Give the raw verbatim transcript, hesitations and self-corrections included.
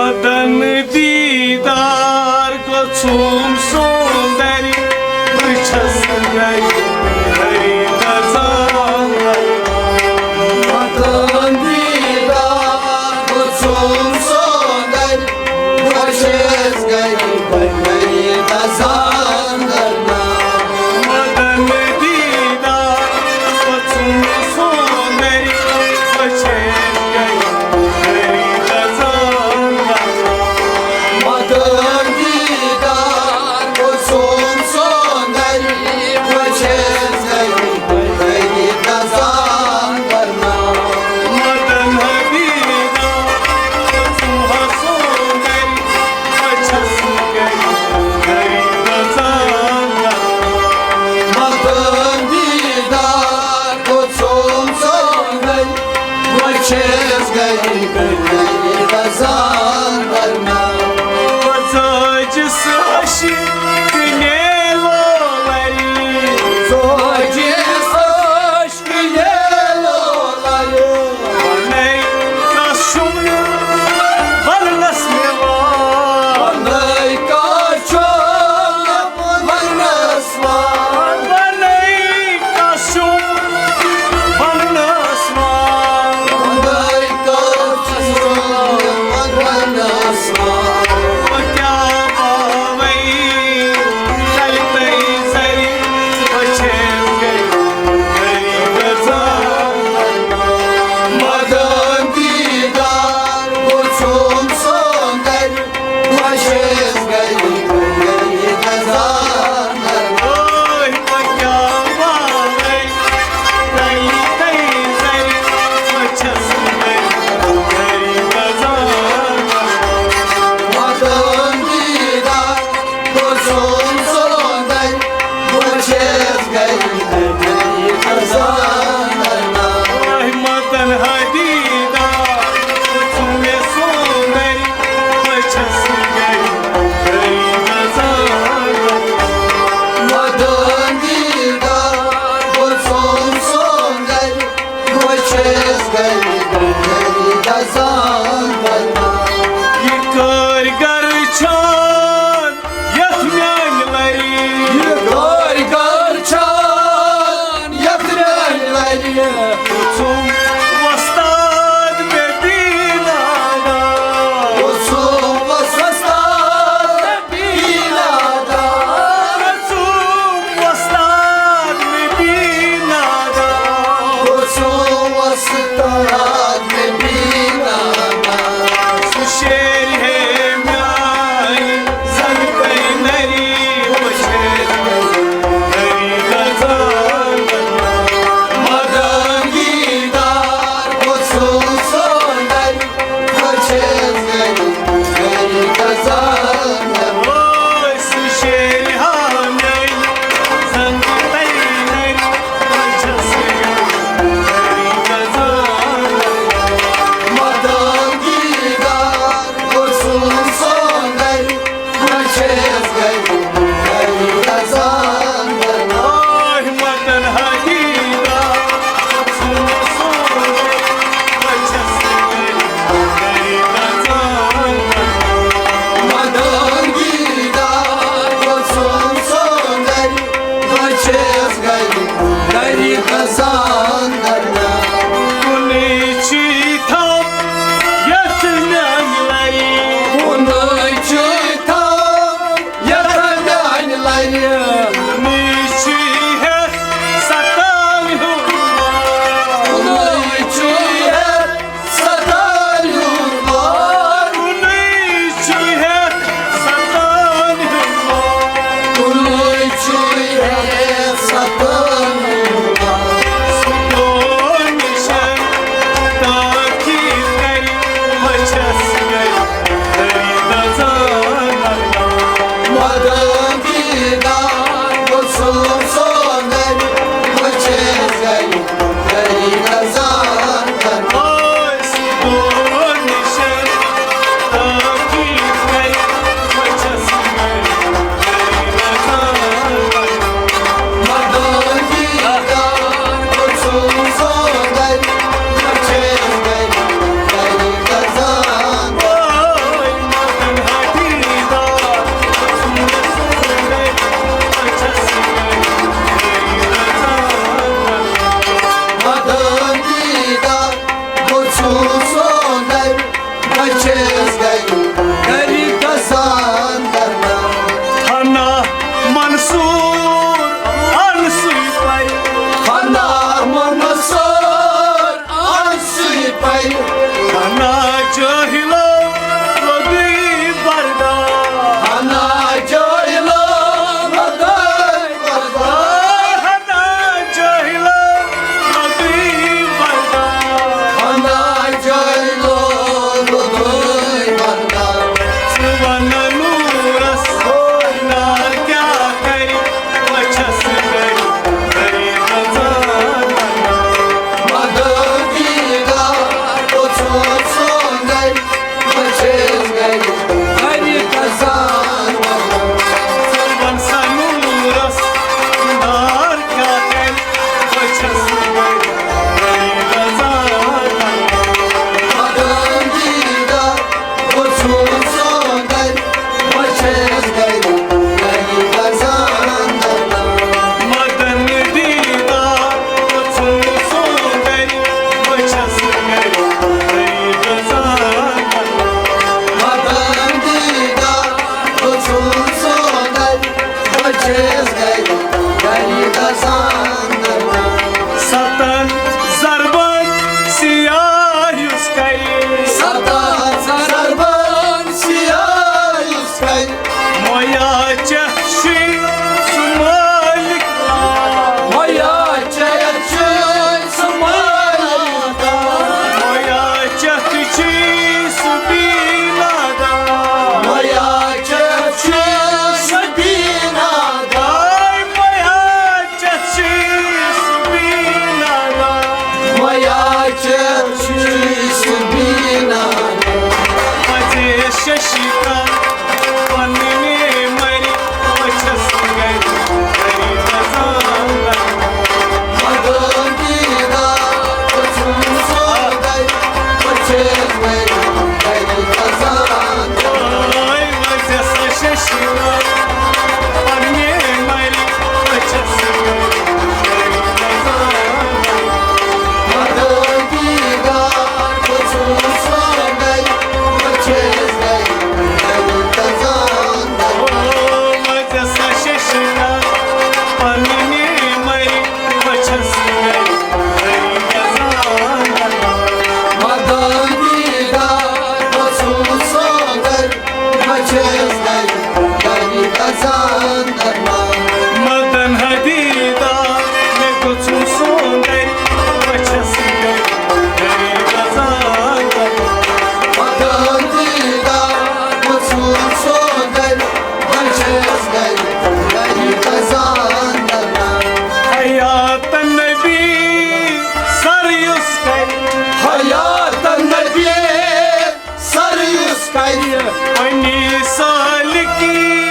مدن دیدار گوٚژھُم سُندر، بہٕ چھَس گرِ ہری دزان۔ مدن دیدار گوٚژھُم سُندر، بہٕ چھَس گرِ ہری دزان۔ مدن دیدار گوٚژھُم سُندر، بہٕ چھَس گرِ ہری دزان۔ مدن دیدار گوٚژھُم سُندر، بہٕ چھَس گرِ ہری دزان۔ مدن دیدار گوٚژھُم سُندر، بہٕ چھَس گرِ ہری دزان۔ مدن دیدار گوٚژھُم سُندر، بہٕ چھَس گرِ ہری دزان۔ بہٕ ژاجِس عشقہٕ نیلو لرِ۔ ژاجِس عشقہٕ نیلو لرِ۔ ونے کس چھُم نہٕ وننس یِوان۔ ونے کس چھُم نہٕ وننس یِوان۔ ونے کس چھُم وننس یِوان۔ ونے کس چھُم نہٕ وننس یِوان۔ وۄنۍ کیٛاہ باوے تلہِ تَے زَرِ، بہٕ چھَس گرِ ہری دزان۔ مدن دیدار گوٚژھُم سُندر، بہٕ چھَس گرِ ہری دزان۔ اوے، بہٕ کیٛاہ باوے تلہِ تَے زَرِ، بہٕ چھَس گرِ ہری دزان۔ مدن دیدار گوٚژھُم سُندر، بہٕ چھَس گرِ ہری دزان۔ مدن دیدار گوٚژھُم سُندر، بہٕ چھَس گرِ ہری دزان۔ مدن دیدار گوٚژھُم سُندر، بہٕ چھَس گرِ ہری دزان۔ یہِ کٲرۍ گر چھان یتھ میانہِ لرِ۔ یہِ کٲرۍ گر چھان یتھ میانہِ لرِ۔ گوٚژھُم وۄستاد مےٚ بیٖنادار۔ گوٚژھُم وۄستاد مےٚ بیٖنادار۔ گوٚژھُم وۄستاد مےٚ بیٖنادار۔ گوٚژھُم وۄستاد مےٚ بیٖنادار۔ سُہ شیرِ ہے میانہِ زنٛگہٕ تَے نٔری، وٕچھِ ہے نٔری گژھان۔ مدن دیدار گوٚژھُم سُندر، بہٕ چھَس گرِ، گرِ گژھان۔ اوے سُہ شیرِ ہا میانہِ زنٛگہٕ تَے نٔری، بہٕ چھَس گرِ، گرِ گژھان۔ مدن دیدار گوٚژھُم سُندر، بہٕ چھَس گرِ، گرِ گژھان۔ آے مدن دیدار گوٚژھُم سُندر، بہٕ چھَس گرِ، گرِ گژھان۔ ششی کا پننی مری وچھس گری گری گزان۔ مدن دیدار وچھن سوندر وچھس گری گری گزان۔ اوے وزس ششی کا پننی مری وچھس گری گری گزان۔ مدن دیدار وچھن سوندر وچھس گری گری گزان۔ مدن حدیدار مےٚ گوٚژھُن سوندر وچھس گری گزان۔ حیات نبی سر یُس کرِ، حیات نبی سر یُس کرِ، پنی سالکی